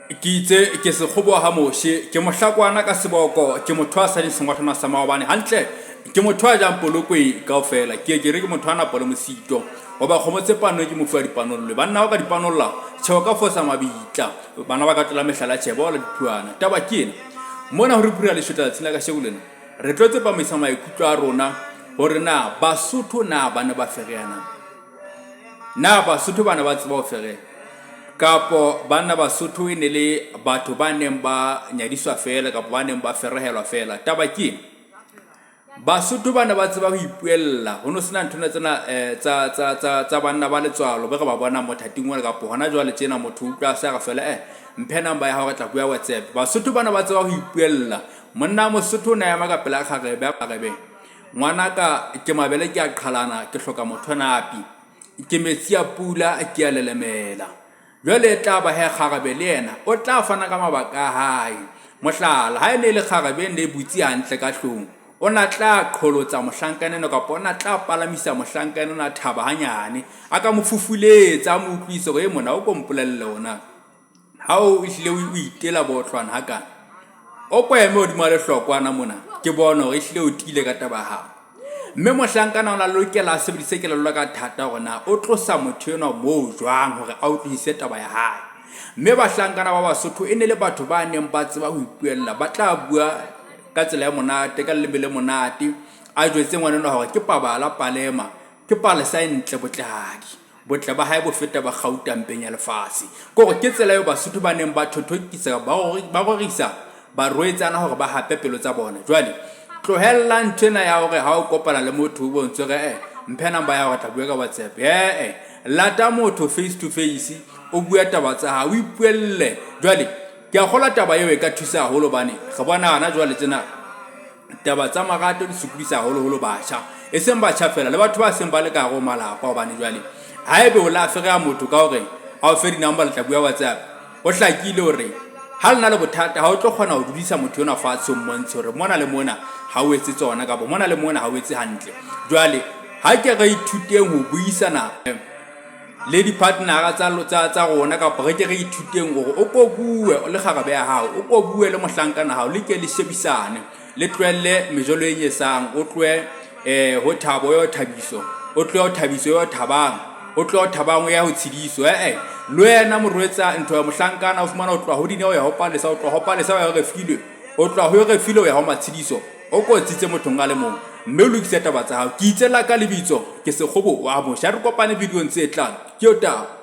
Ke itse ke sekgobo ha Moshe, ke mohlakwana ka seboko, ke motho a sa leng sengwathwana sa maobane. Hantle ke motho a jang polokwe kaofela. Ke ye ke re ke motho a napo le mosito. Hoba kgomo tse pannwe ke mofu a di panollwe. Banna ba ka di panolla, tjhe o ka fosa mabitla. Bana ba ka tlola mehlala tjhe ba ola diphuana. Taba ke ena. Mona ho re phura leshotla tsatsing la kasheko lena, re tlo tsepamisa maikutlo a rona hore na Basotho na ba ne ba fereana. Na Basotho ba ne ba tseba ho fereha? Kapo banna Basotho e ne le batho ba neng ba nyadiswa feela kapa ba neng ba ferehelwa feela? Taba ke ena, Basotho ba ne ba tseba ho ipuella, ho no sena nthwena tsena tsa, tsa, tsa, tsa banna ba letswalo be re ba bonang mothating ona kapo hona jwale tjena motho o utlwa a se a re feela eh mphe number ya hao re tla bua WhatsApp. Basotho ba ne ba tseba ho ipuella. Monna wa Mosotho o ne a ema ka pela kgarebe a kgarebe, Ngwanaka ke mabele ke a qhalana ke hloka mothonapi, ke metsi a pula ke a lelemela. Jwale e tla ba he kgarebe le yena o tla fana ka mabaka a hae. Mohlala, ha e ne e le kgarebe e ne e butse hantle ka hlong, o na tla qholotsa mohlankana enwa kapa o na tla palamisa mohlankana enwa thaba hanyane, a ka mo fufuletsa a mo utlwise hore, he mona o ko mpolelle hore na Ha o ehlile o itela bootlwana hakana, o ko eme hodima lehlokwana mona, ke bone hore ehlile o tiile ka taba ya hao. Mme mohlankana o na lokela a sebedise kelello ka thata hore na o tlosa motho enwa moo jwang hore a utlwisise taba ya hae. Mme bahlankana ba Basotho e ne le batho ba neng ba tseba ho ipuella, ba tla bua ka tsela e monate, ka leleme le monate, a jwetse ngwana enwa hore ke pabala palema, ke palesa e ntle botlehadi. Botle ba hae bo feta ba gauta mpeng ya lefatshe. Ke hore ke tsela eo Basotho ba neng ba thothokisa, ba rorisa barwetsana hore ba hape pelo tsa bona. Jwale, tlohella ntho ena ya hore ha o kopana le motho o bo ntso re, eh, mphe number ya hao re tla bua ka WhatsApp. Ee, lata motho face to face, o bue taba tsa hao, o ipuelle. Jwale, ke a kgolwa taba eo e ka thusa haholo hobane re bona hana jwale tjena, Taba tsa marato di sokodisa haholoholo batjha, e seng batjha feela le batho ba seng ba le ka hare ho malapa hobane jwale haebe o la fereha motho ka hore a o fe di-number le tla bua WhatsApp, ho hlakile hore ha le na le bothata ha o tlo kgona ho dudisa motho enwa fatshe o mmontshe hore mona le mona ha o etse tsona kapa mona le mona ha o etse hantle. Jwale ha ke re ithuteng ho buisana le di-partner-a tsa, tsa, tsa rona kapa re ke re ithuteng hore o ko bue le kgarabe ya hao, o ko bue le mohlankana hao, le ke le shebisane, le tlohelle mejolo e nyesang, o tlohe ho thabo o ye ho thabiso, o tlohe ho thabiso o ye ho thabang, o tlohe ho thabang o ye ho tshidiso. E-e, le wena morwetsa ntho ya mohlankana o fumana o tloha ho Dineo o ya ho Palesa, o tloha ho Palesa o ya ho Refilwe, o tloha ho Refilwe o ya ho Matshidiso. O ko tsitse mothong a le mong mme o lokise taba tsa hao. Ke itse la ka lebitso ke Sekgobo wa Mosha. Re kopane videong tse tlang. Ke eo taba.